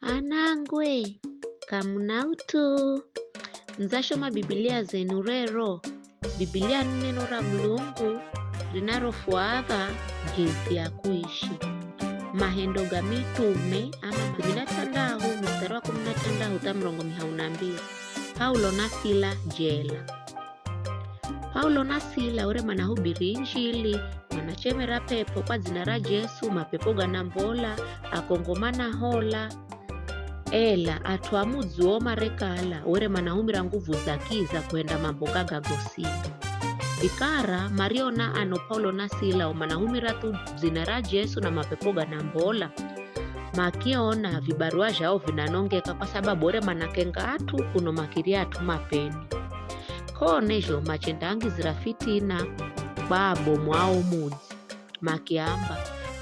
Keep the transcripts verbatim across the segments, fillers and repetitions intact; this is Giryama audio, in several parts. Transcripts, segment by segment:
Anangwe, kamuna ut'u. Ndzashoma Bibilia zenu rero. Bibilia ni neno ra Mulungu rinarofwaadha jinsi ya kuishi. Mahendo ga Mitume ama kumi na thandahu, mustari wa kumi na thandahu hata mirongo mihahu na mbiri. Paulo na Sila jela. Paulo na Sila were manahubiri Injili, manachemera p'ep'o kwa dzina ra Jesu, map'ep'o ganambola, akongo manahola. Ela at'u a mudzi uwo marekala were manahumira nguvu za kiza kuhenda mambo gaga gosini. Vikara mariona ano Paulo na Sila o manahumira thu dzina ra Jesu na map'ep'o ganambola, makiona vibarua zhao vinanongeka kwa sababu were manakenga at'u kuno makirya at'u mapeni. K'one zho machendaangizira fitina kwa abomu a o mudzi, makiamba,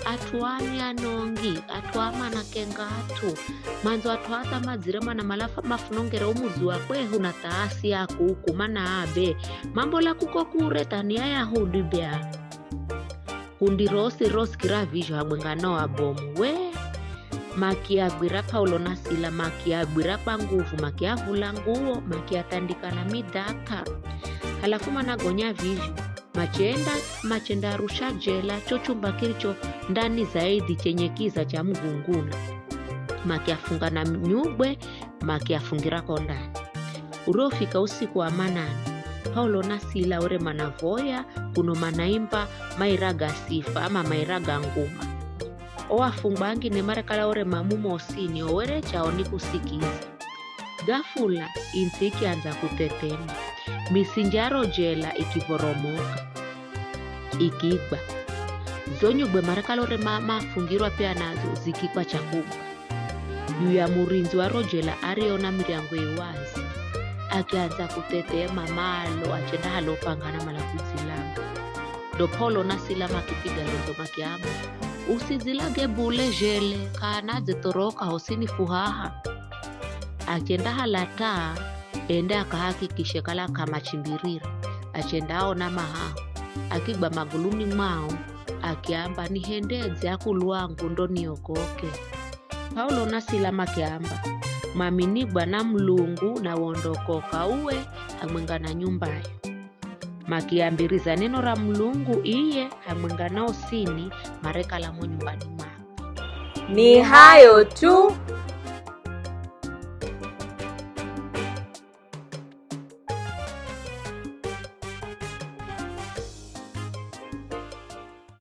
"At'u ani anongi, at'u a manakenga at'u, mandzo at'u a tha madzire mana malafa mafunongere o mudzi wa kwehu na tha asi a kuku, mana abe, mambola kuko kure tha ni Ayahudi be a." Kundi rosi rosikira vizho hamwenga no abomu, we makiagwira Paulo na Sila, makiagwira kwa nguvu, makiavula nguwo, makiatandika na midhaka. Halafu managonya vizho, machenda, machendaarusha jela cho chumba kiricho ndani zaidi chenye kiza cha mugunguna. Makiafunga na nyugwe, makiafungira ko ndani. Uriofika usiku wa manane, Paulo na Sila were manavoya, kuno manaimba, mairaga sifa ama mairaga nguma. O afungwa angine marekala were mamumo osini, o were chao ni kusikiza. Ghafula, ints'i ikiandza kuthethema. Misinjaro jela ikivoromoka, ikigwa. Zo nyugwe marekala were ma-, mafungirwa pia nazo zikigwa cha kugwa. Yuya murindzi wa ro jela ariona miryango i wazi, akiandza kuthethema malo, achenda hala upanga na mala kudzilanga. Ndo Paulo na Sila makipiga londzo makiamba, "Usidzilage bule jele, k'aanadzethoroka hosini fu haha." Achenda hala taa, ende akahakikishe kala k'amachimbirira. Achendaona mahaho, akigwa maguluni mwao, akiamba, "Nihendedze akulu angu ndo niokoke?" Paulo na Sila makiamba, "Mwamini Bwana Mulungu na wondokoka uwe hamwenga na nyumbayo." Makiambiriza neno ra Mulungu iye hamwenga na osini marekala mo nyumbani mwao. Ni hayo tu.